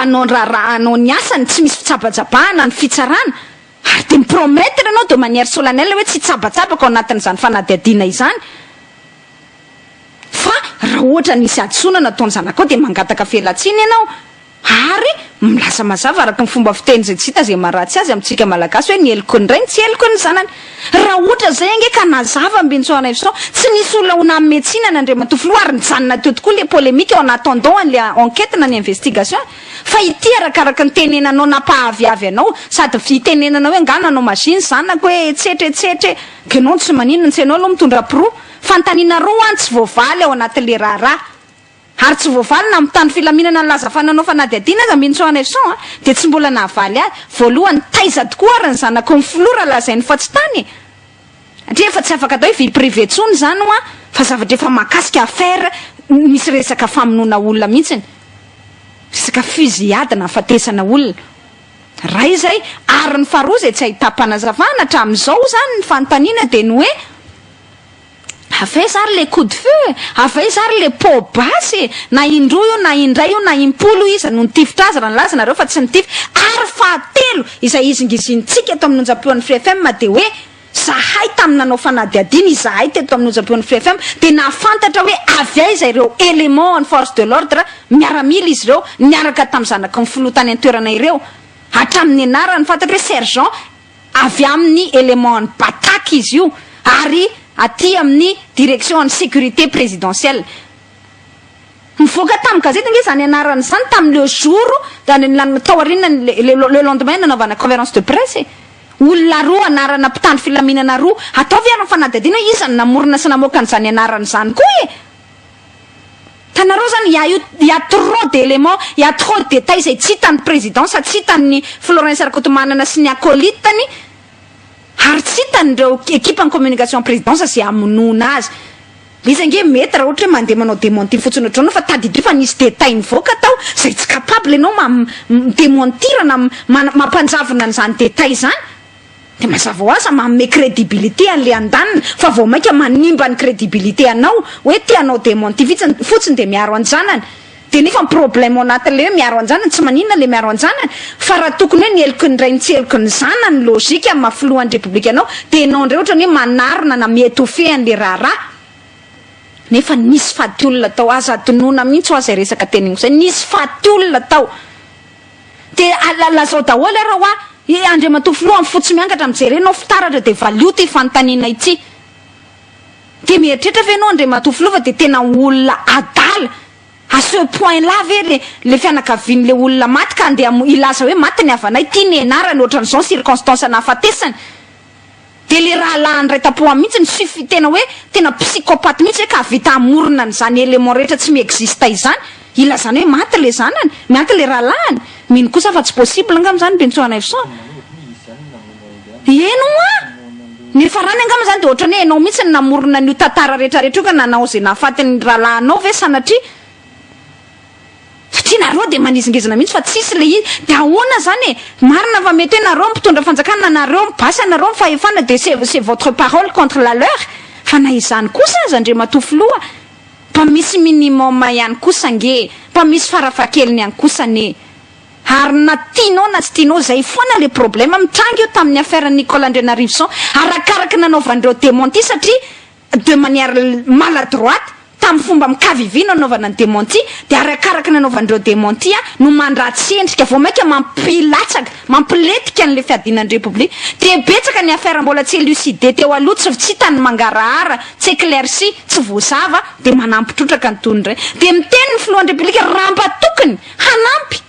hanao ny raharaha hanao ny asany tsy misy fitsabatsabahana ny fitsarana ary dia mi-promettre ianao de manière solennelle hoe tsy hitsabatsabaka ao anatin'izany fanadihadiana izany fa raha ohatra nisy hadisoana nataon'ny zanakao dia mangataka fialantsiny ianao. Ary milaza mazava araka ny fomba fiteny izay tsy hita izay maharatsy azy amintsika Malagasy hoe ny heloky ny rainy tsy heloky ny zanany. Raha ohatra izay ange ka nazava Ambinintsoanaivoson, tsy nisy olona ho nanome tsiny an'Andriamatoa Filoha ary nijanona teo tokoa ilay polémique en attendant an'ilay enquête na ny investigation. Fa ity arakaraka ny tenenanao nampahaviavy anao sady fitenenana hoe angaha nanao magie ny zanako hoe etsetra etsetra e! Ka ianao no tsy maninona, tsy ianao aloha mitondra porofo. Fanontaniana roa an tsy voavaly ao anatin'ilay raharaha. Ary tsy voavaly na mitandro filaminana nilaza fa nanao fanadihadiana aza Mincho Anefson a, dia tsy mbola nahavaly ahy. Voalohany, taiza tokoa ary ny zanaky ny filoha raha lazainy fa tsy tany e? Satria efa tsy afaka atao hoe vie privée intsony izany hoa fa zavatra efa mahakasika affaire misy resaka famonoana olona mihitsiny. Resaka fusillade nahafatesana olona. Iray izay, ary ny faharoa izay tsy ahitam-panazavana hatramin'izao izany ny fanontaniana dia ny hoe, Avy aiza ary le coup de feu e? Avy aiza ary le pot basy e? Na indroa io na indray io na impolo iza no nitifitra azy raha nilaza nareo fa tsy nitifitra? Ary fahatelo izay hizingizinintsika eto amin'ny onjam-peon'ny Free FM dia hoe zahay tamin'ny nanao fanadihadiana izahay teto amin'ny onjam-peon'ny Free FM dia nahafantatra hoe avy aiza ireo éléments an'ny force de l'ordre miaramila izy ireo niaraka tamin'ny zanaky ny filoha tany an-toerana ireo hatramin'ny anarany fantatra hoe sergent Avy amin'ny élément an'ny Batac izy io ary aty amin'ny direction an'ny sécurité présidentielle. Nivoaka tamin'ny gazety ange izany anarana izany tamin'ny le jour tao aorian'ny le lendemain nanaovana conférence de presse e. Olona roa, anarana mpitandro filaminana roa. Ataovy ary ny fanadihadiana hoe iza no namorona sy namoaka an'izany anarana izany koa e. Hitanareo zany, il y a eu, il y a trop d'éléments, il y a trop de détails izay tsy hitan'ny présidence, tsy hitan'ny Florens Rakotomanana sy ny acolytes-ny, ary tsy hitan'ireo équipe-n'ny communication présidence izay hamonoana azy. Ilay izy ange mety raha ohatra hoe mandeha manao démenti fotsiny ohatr'izao anao fa tadidio fa nisy détails nivoaka tao izay tsy capable ianao mi-démentir na mampanjavona an'izany détails izany. Dia mazava ho azy fa manome crédibilité an'ilay andaniny fa vao mainka manimba ny crédibilité anao hoe te hanao démenti fitsiny fotsiny dia miaro an-janany. Dia nefa ny problème ao anatin'ilay hoe miaro an-janany tsy maninona ilay miaro an-janany fa raha tokony hoe ny heloky ny rainy tsy heloky ny zanany logique amin'ny maha filohan'ny repoblika anao dia ianao indray ohatran'ny hoe manarona na mi-étouffer an'ilay raharaha nefa nisy faty olona tao. Aza adinoina mihitsy hoa izay resaka teneniko izay, nisy faty olona tao. Dia lazao daholo ary hoa i Andriamatoa Filoha amin'ny fo tsy miangatra mijery enao fitaratra dia valio ity fanontaniana ity. Dia mieritreritra ve enao Andriamatoa Filoha fa dia tena olona adala à ce point là ve le le fianakavian'le olona maty ka andeha hilaza hoe maty ny havanay ity ny anarany ohatran'izao ny circonstance nahafatesany. Dia le rahalahiny iray tampo aminy mihitsy no suffit tena hoe tena psychopathe mihitsy hoe ka hahavita hamorona an'izany élément rehetra tsy mi-existe izany hilazana hoe maty le zanany, maty le rahalahiny. Mino kosa fa tsy possible angamba izany Bensoanaivoson. Eny hoa! Ny farany angamba izany dia ohatran'ny hoe ianao mihitsy no namorona an'io tantara rehetra rehetra io ka nanao izay nahafaty ny rahalahinao ve sanatria? Satria nareo dia manizingizina mihitsy fa tsisy le izy, dia ahoana zany e? Marina fa mety hoe nareo mpitondra fanjakana, nareo mibasy, nareo ny fahefana dia c'est c'est votre parole contre la leur, fa na izany kosa aza Andriamatoa Filoha, mba misy minimum ihany kosa ange e, mba misy farafahakeliny ihany kosa anie e. Ary na tianao na tsy tianao, zay foana le problème mitranga io tamin'ny affaire Nicole Andrianarivoson, arakaraky nanaovan'ireo démenti satria de manière maladroite, tamin'ny fomba mikavivy nanaovana ny démenti, dia arakaraka ny nanaovan'ireo démenti no mandratsy endrika, vao mainka mampilatsaka, mampilentika an'ilay fiadiana ny République. Dia betsaka ny affaire mbola tsy élucidé teo aloha, tsy tsy hita ny mangarahara, tsy éclairci, tsy voazava, dia manampy trotraka ny tony indray. Dia miteny ny filohan'ny République raha mba tokony hanampy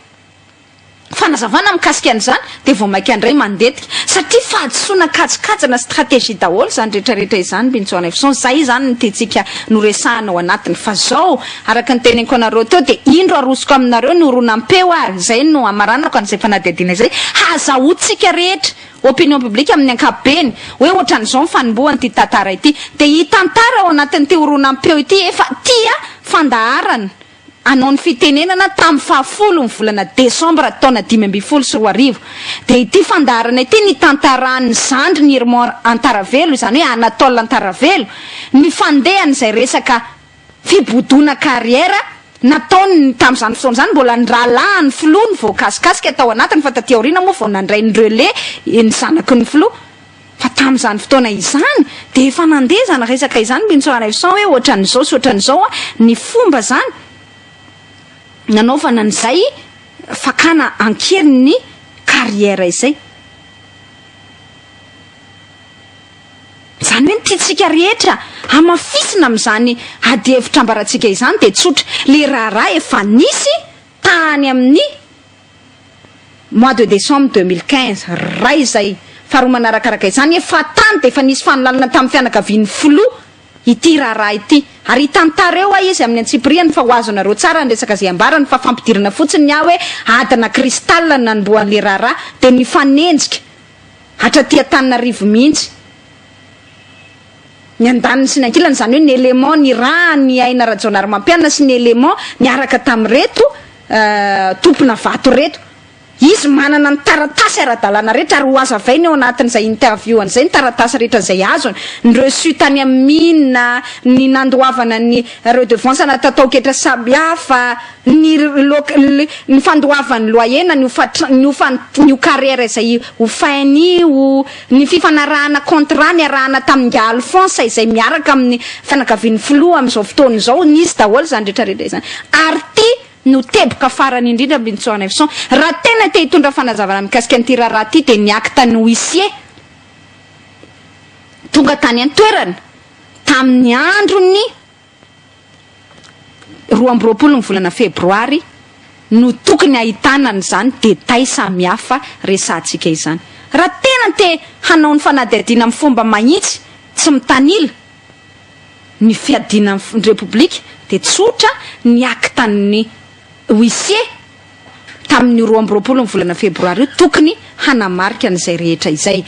fanazavana mikasika an'izany dia vao maika indray mandetika satria fahadisoana kajikajina stratégie daholo izany rehetra rehetra izany Mbinjoanaivoson, zay izany no tiantsika noresahana ao anatiny fa zao araka ny teneniko anareo teo dia indro arosoko aminareo ny horonam-peo ary izay no hamaranako an'izay fanadihadiana izay hazahoantsika rehetra opinion publique amin'ny ankapobeny hoe ohatran'izao ny fanombohan'ity tantara ity dia hitantara ao anatin'ity horonam-peo ity efa tia fandaharana hanao ny fitenenana tamin'ny fahafolo ny volana desambra taona 2015. Dia ity fandaharana ity nitantaran'ny zandriny Irmor Antaravelo, izany hoe Anatole Antaravelo, ny fandehan'izay resaka fibodoana carrière. Nataony tamin'izany fotoana izany, mbola ny rahalahin'ny filoha no voakasikasika tao anatiny fa taty aoriana moa vao nandray ny relais ny zanaky ny filoha. Fa tamin'izany fotoana izany dia efa nandeha izany resaka izany Mbinintsoa Ranaivoson hoe ohatran'izao sy ohatran'izao ny fomba izany nanaovana an'izay fakana an-keriny ny carrière izay. Izany hoe ny tiantsika rehetra hamafisina amin'izany adihevitra ambarantsika izany dia tsotra, ilay raharaha efa nisy tany amin'ny mois de décembre 2015, iray izay, faharoa manarakaraka izany, efa tany dia efa nisy fanolanana tamin'ny fianakavian'ny filoha ity raharaha ity, ary hitantara eo aho izy amin'ny antsipiriany fa ho azonareo tsara ny resaka izay ambarany fa fampidirana fotsiny ny ahy hoe adina cristal no nanombohan'ilay raharaha dia nifanenjika Hatraty Antananarivo mihitsy. Ny andaniny sy ny ankilany, izany hoe ny élément nirahan'i Aina Rajaonarimampianina sy ny élément niaraka tamin'ireto tompona vato ireto. Izy manana ny taratasy ara-dalàna rehetra ary ho hazavainy ao anatin'izay interview an'izay ny taratasy rehetra izay azony, ny reçu tany amin'ny mine, ny nandoavana ny redevance na tataoketra samihafa, ny loc ny fandoavany loyer na ny hofa ny hofan ny ho carrière izay hofainy io, ny fifanarahana contrat niarahana tamin'ingahy Alphonse izay miaraka amin'ny fianakavian'ny filoha amin'izao fotoana izao, nisy daholo izany rehetra rehetra izany ary ity no teboka farany indrindra Mbinintsoa Nefson, raha tena te hitondra fanazavana mikasika an'ity raharaha ity dia ny acte ny huissier tonga tany an-toerana tamin'ny andron'ny 22 ny volana febroary no tokony ahitana an'izany détail samihafa resahantsika izany. Raha tena te hanao ny fanadihadiana amin'ny fomba mahitsy tsy mitanila ny fiadiana ny Repoblika dia tsotra ny acte-n'ny huissier tamin'io 22 ny volana febroary io tokony hanamarika an'izay rehetra izay.